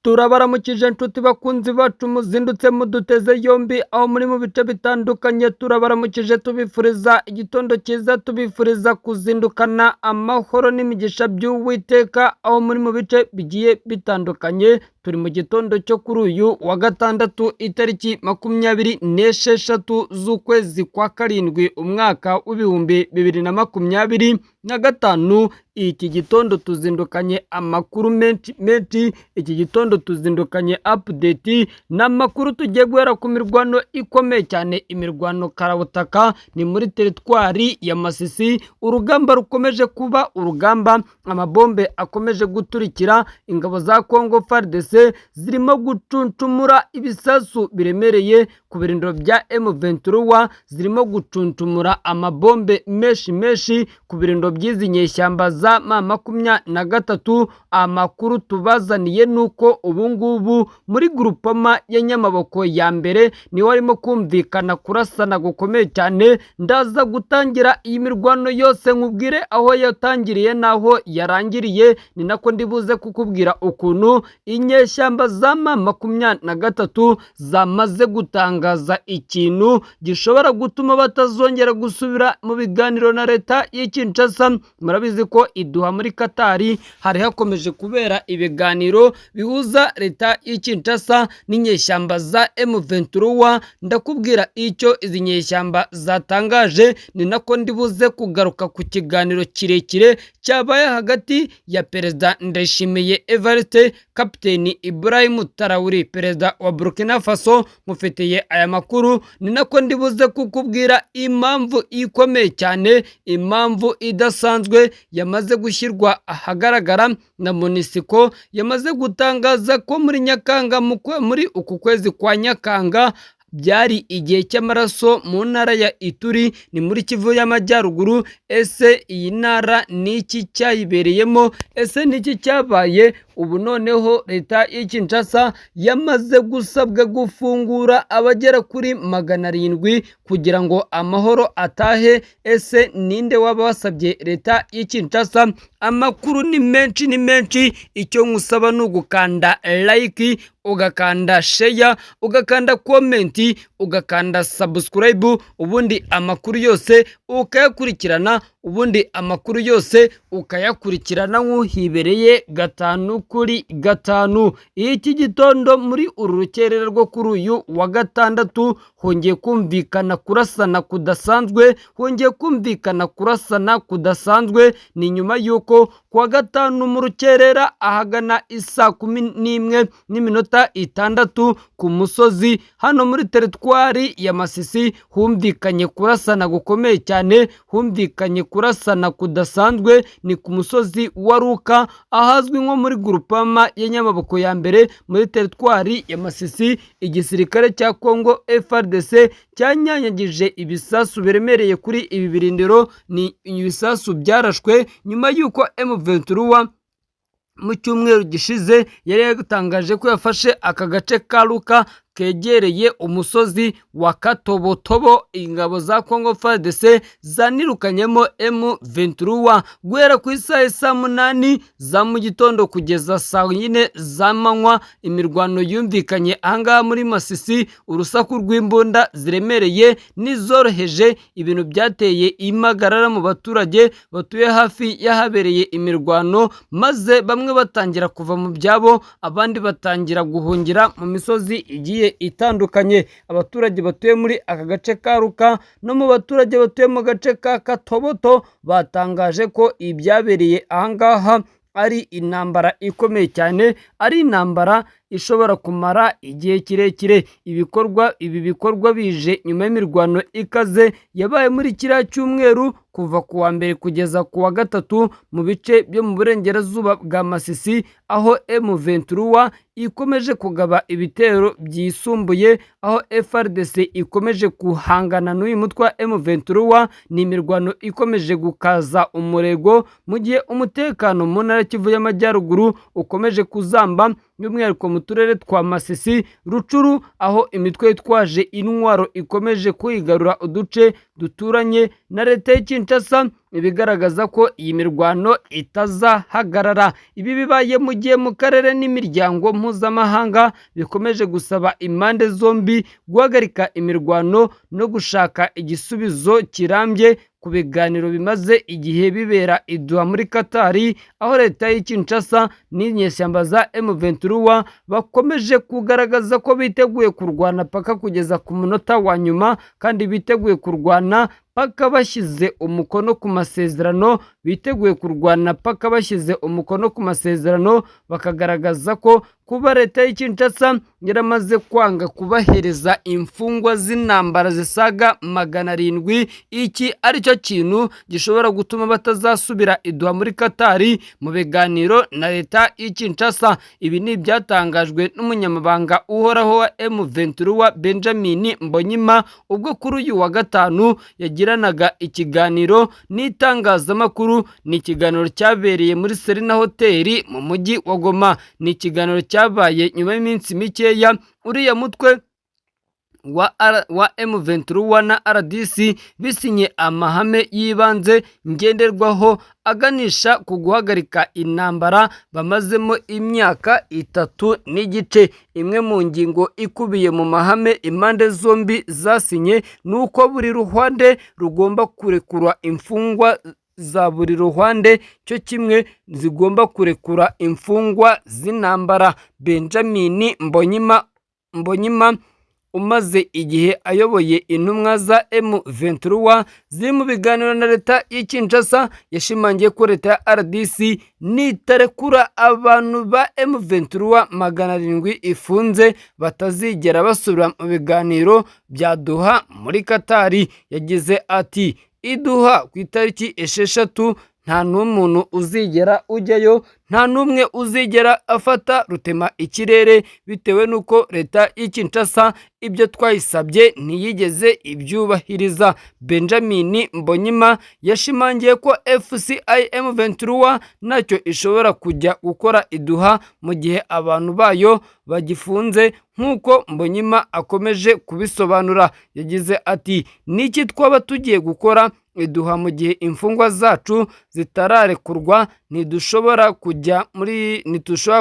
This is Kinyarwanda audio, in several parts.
Turabaramukije nshuti bakunzi bacu muzindutse muduteze yombi aho muri mu bice bitandukanye. Turabaramukije, tubifuriza igitondo cyiza, tubifuriza kuzindukana amahoro n'imigisha by'Uwiteka aho muri mu bice bigiye bitandukanye. Turi mu gitondo cyo kuri uyu wa gatandatu, itariki 26 z'ukwezi kwa karindwi, umwaka w'2025. Iki gitondo tuzindukanye amakuru menshi menshi. Iki gitondo tuzindukanye update ni amakuru tugiye guhera ku mirwano ikomeye cyane, imirwano karabutaka. Ni muri teritwari ya Masisi, urugamba rukomeje kuba urugamba, amabombe akomeje guturikira. Ingabo za Congo FARDC zirimo gucuncumura ibisasu biremereye ku birindiro bya M23, zirimo gucuncumura amabombe menshi menshi ku birindiro by'izi nyeshyamba za M23. Amakuru tubazaniye ni uko ubu ngubu muri grupama ya Nyamaboko ya mbere niho harimo kumvikana kurasana gukomeye cyane. Ndaza gutangira iyi mirwano yose nkubwire aho yatangiriye n'aho yarangiriye, ni nako ndibuze kukubwira ukuntu inyeshyamba za M23 zamaze gutangaza ikintu gishobora gutuma batazongera gusubira mu biganiro na leta y'i Kinshasa. Murabizi ko i Doha muri Katari hari hakomeje kubera ibiganiro bihuza leta y'i Kinshasa n'inyeshyamba za M23. Ndakubwira icyo izi nyeshyamba zatangaje, ni nako ndibuze kugaruka ku kiganiro kirekire cyabaye hagati ya Perezida Ndayishimiye Evariste, Kapiteni Ibrahim Traoré, Perezida wa Burkina Faso. Mufitiye aya makuru, ni nako ndibuze kukubwira impamvu ikomeye cyane, impamvu idasanzwe yamaze gushyirwa ahagaragara na MONUSCO, yamaze gutangaza ko muri Nyakanga, muri uku kwezi kwa Nyakanga, byari igihe cy'amaraso mu ntara ya Ituri, ni muri Kivu y'Amajyaruguru. Ese iyi ntara ni iki cyayibereyemo? Ese ni iki cyabaye? Ubu noneho leta y'i Kinshasa yamaze gusabwa gufungura abagera kuri 700 kugira ngo amahoro atahe. Ese ninde waba wasabye leta y'i Kinshasa? Amakuru ni menshi, ni menshi. Icyo nkusaba ni ugukanda like, ugakanda share, ugakanda comment, ugakanda subscribe, ubundi amakuru yose ukayakurikirana, ubundi amakuru yose ukayakurikirana nk'uhibereye gatanu kuri gatanu. Iki gitondo, muri uru rukerera rwo kuri uyu wa gatandatu, hongeye kumvikana kurasana kudasanzwe, hongeye kumvikana kurasana kudasanzwe. Ni nyuma y'uko kuwa gatanu mu rukerera ahagana isaa 11:06 ku musozi hano muri teritwari ya Masisi humvikanye kurasana gukomeye cyane, humvikanye kurasana kudasanzwe. Ni ku musozi wa Ruka, ahazwi nko muri gurupama ya Nyamaboko ya mbere muri teritwari ya Masisi. Igisirikare cya Congo FARDC cyanyanyagije ibisasu biremereye kuri ibi birindiro. Ni ibisasu byarashwe nyuma y'uko M23 mu cyumweru gishize yari yatangaje ko yafashe aka gace ka Luka kegereye umusozi wa Katobotobo. Ingabo za Congo FARDC zanirukanyemo M23 guhera ku isaha ya saa 8 za mu gitondo kugeza saa 4 z'amanywa. Imirwano yumvikanye ahangaha muri Masisi, urusaku rw'imbunda ziremereye n'izoroheje, ibintu byateye impagarara mu baturage batuye hafi y'ahabereye imirwano, maze bamwe batangira kuva mu byabo, abandi batangira guhungira mu misozi igiye itandukanye. Abaturage batuye muri aka gace ka Ruka no mu baturage batuye mu gace ka Katoboto batangaje ko ibyabereye ahangaha ari intambara ikomeye cyane, ari intambara ishobora kumara igihe kirekire. Ibikorwa ibi bikorwa bije nyuma y'imirwano ikaze yabaye muri kiriya cyumweru, kuva ku wa mbere kugeza ku wa gatatu, mu bice byo mu burengerazuba bwa Masisi, aho M23 ikomeje kugaba ibitero byisumbuye, aho FARDC ikomeje guhangana n'uyu mutwe wa M23. Ni imirwano ikomeje gukaza umurego mu gihe umutekano mu ntara Kivu y'Amajyaruguru ukomeje kuzamba, by'umwihariko mu turere twa Masisi, Rutshuru, aho imitwe yitwaje intwaro ikomeje kwigarura uduce duturanye na leta y'i Kinshasa. ibigaragaza ko iyi mirwano itazahagarara. Ibi bibaye mu gihe mu karere n'imiryango mpuzamahanga bikomeje gusaba impande zombi guhagarika imirwano no gushaka igisubizo kirambye ku biganiro bimaze igihe bibera i Doha muri Katari, aho leta y'i Kinshasa n'inyeshyamba za M23 bakomeje kugaragaza ko biteguye kurwana paka kugeza ku munota wa nyuma, kandi biteguye kurwana paka bashyize umukono ku masezerano, biteguye kurwana paka bashyize umukono ku masezerano, bakagaragaza ko kuba leta y'i Kinshasa yaramaze kwanga kubahereza imfungwa z'intambara zisaga 700, iki ari cyo kintu gishobora gutuma batazasubira i Doha muri Katari mu biganiro na leta y'i Kinshasa. Ibi ni ibyatangajwe n'umunyamabanga uhoraho wa M23 Benjamin Mbonyima, ubwo kuri uyu wa gatanu yagiranaga ikiganiro n'itangazamakuru. Ni ikiganiro cyabereye muri Serena Hoteli mu mujyi wa Goma. Ni ikiganiro cyabaye nyuma y'iminsi mikeya uriya mutwe wa M23 na RDC bisinye amahame y'ibanze ngenderwaho aganisha ku guhagarika intambara bamazemo imyaka 3.5. Imwe mu ngingo ikubiye mu mahame impande zombi zasinye ni uko buri ruhande rugomba kurekura imfungwa za buri ruhande, cyo kimwe zigomba kurekura imfungwa z'intambara. Benjamin Mbonyima umaze igihe ayoboye intumwa za M23 ziri mu biganiro na leta y'i Kinshasa, yashimangiye ko leta ya RDC nitarekura abantu ba M23 700 ifunze, batazigera basubira mu biganiro bya Doha muri Katari. Yagize ati: "I Doha ku itariki 6 nta n'umuntu uzigera ujyayo, nta n'umwe uzigera afata rutema ikirere, bitewe n'uko leta y'i Kinshasa ibyo twayisabye ntiyigeze ibyubahiriza." Benjamin Mbonyima yashimangiye ko AFC M23 ntacyo ishobora kujya gukora i Doha mu gihe abantu bayo bagifunze, nk'uko Mbonyima akomeje kubisobanura. Yagize ati: "Niki twaba tugiye gukora i Doha mu gihe imfungwa zacu zitararekurwa? Ntidushobora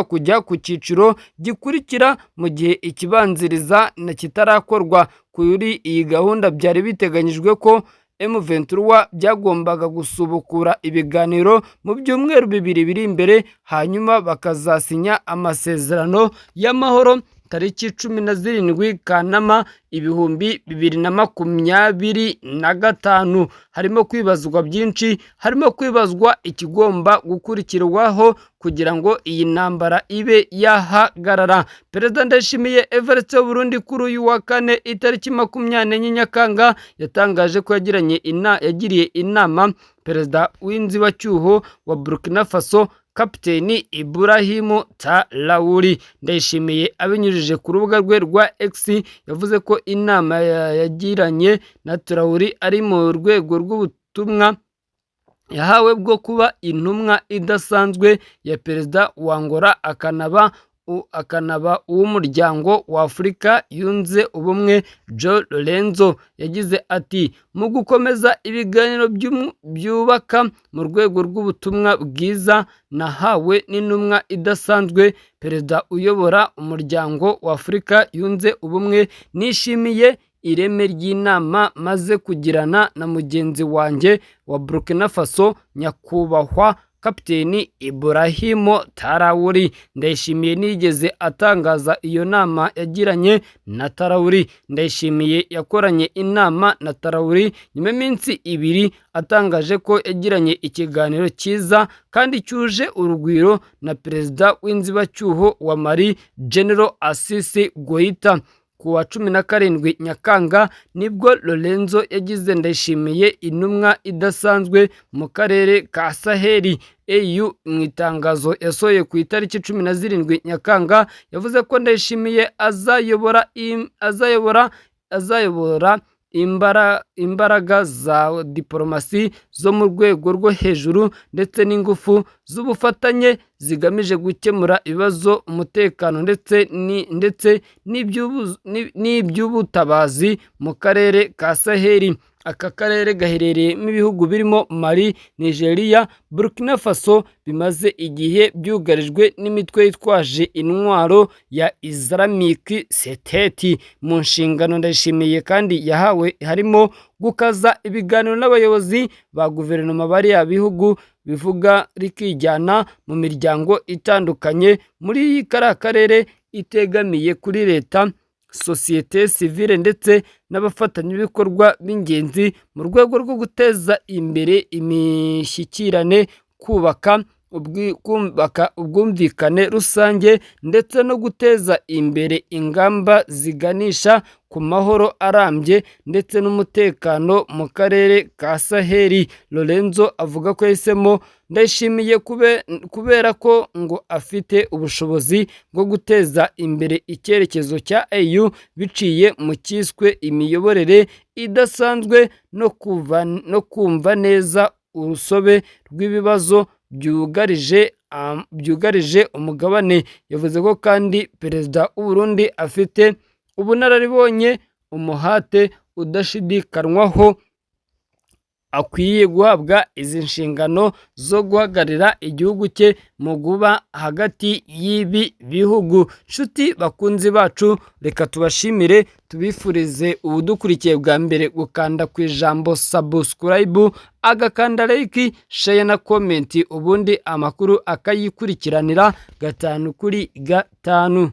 kujya ku cyiciro gikurikira mu gihe ikibanziriza na kitarakorwa." Kuri iyi gahunda byari biteganyijwe ko M23 byagombaga gusubukura ibiganiro mu byumweru 2 biri imbere, hanyuma bakazasinya amasezerano y'amahoro tariki 17 Kanama 2025. Harimo kwibazwa byinshi, harimo kwibazwa ikigomba gukurikirwaho kugira ngo iyi ntambara ibe yahagarara. Perezida Ndayishimiye Evariste w'Uburundi kuri uyu wa kane itariki 24 Nyakanga yatangaje ko yagiriye inama perezida w'inzibacyuho wa Burkina Faso, Kapiteni Ibrahimu Traoré. Ndayishimiye abinyujije ku rubuga rwe rwa X yavuze ko inama yagiranye na Traoré ari mu rwego rw'ubutumwa yahawe bwo kuba intumwa idasanzwe ya perezida wa Angola akanaba uw'umuryango wa Afurika yunze ubumwe, João Lourenço. Yagize ati: "Mu gukomeza ibiganiro byubaka mu rwego rw'ubutumwa bwiza nahawe n'intumwa idasanzwe perezida uyobora umuryango wa Afurika yunze ubumwe, nishimiye ireme ry'inama maze kugirana na mugenzi wanjye wa Burkina Faso, nyakubahwa Kapiteni Ibrahimu Traoré." Ndayishimiye ntiyigeze atangaza iyo nama yagiranye na Traoré. Ndayishimiye yakoranye inama na Traoré nyuma y'iminsi 2 atangaje ko yagiranye ikiganiro cyiza kandi cyuje urugwiro na perezida w'inzibacyuho wa Mali, General Assimi Goïta. Ku wa 17 Nyakanga nibwo Lourenço yagize Ndayishimiye intumwa idasanzwe mu karere ka Saheli AU. Mu itangazo yasohoye ku itariki 17 Nyakanga yavuze ko Ndayishimiye azayobora imbaraga za diporomasi zo mu rwego rwo hejuru ndetse n'ingufu z'ubufatanye zigamije gukemura ibibazo, umutekano ndetse n'iby'ubutabazi mu karere ka Saheli. Aka karere gaherereyemo ibihugu birimo Mali, Nigeria, Burkina Faso, bimaze igihe byugarijwe n'imitwe yitwaje intwaro ya Islamic State. Mu nshingano Ndayishimiye kandi yahawe harimo gukaza ibiganiro n'abayobozi ba guverinoma bariya bihugu bivuga rikijyana mu miryango itandukanye muri kariya karere itegamiye kuri leta, sosiyete sivile ndetse n'abafatanyabikorwa b'ingenzi mu rwego rwo guteza imbere imishyikirane, kubaka ubwumvikane rusange ndetse no guteza imbere ingamba ziganisha ku mahoro arambye ndetse n'umutekano mu karere ka Saheli. Lorenzo avuga ko yahisemo Ndayishimiye kubera ko ngo afite ubushobozi bwo guteza imbere icyerekezo cya AU biciye mu cyiswe imiyoborere idasanzwe no kumva neza urusobe rw'ibibazo byugarije umugabane. Yavuze ko kandi Perezida w'u Burundi afite ubunararibonye, umuhate udashidikanywaho, akwiye guhabwa izi nshingano zo guhagararira igihugu cye mu kuba hagati y'ibi bihugu. Nshuti bakunzi bacu, reka tubashimire, tubifurize ubudukurikiye bwa mbere gukanda ku ijambo subscribe, agakanda like, share na comment, ubundi amakuru akayikurikiranira 5 kuri 5.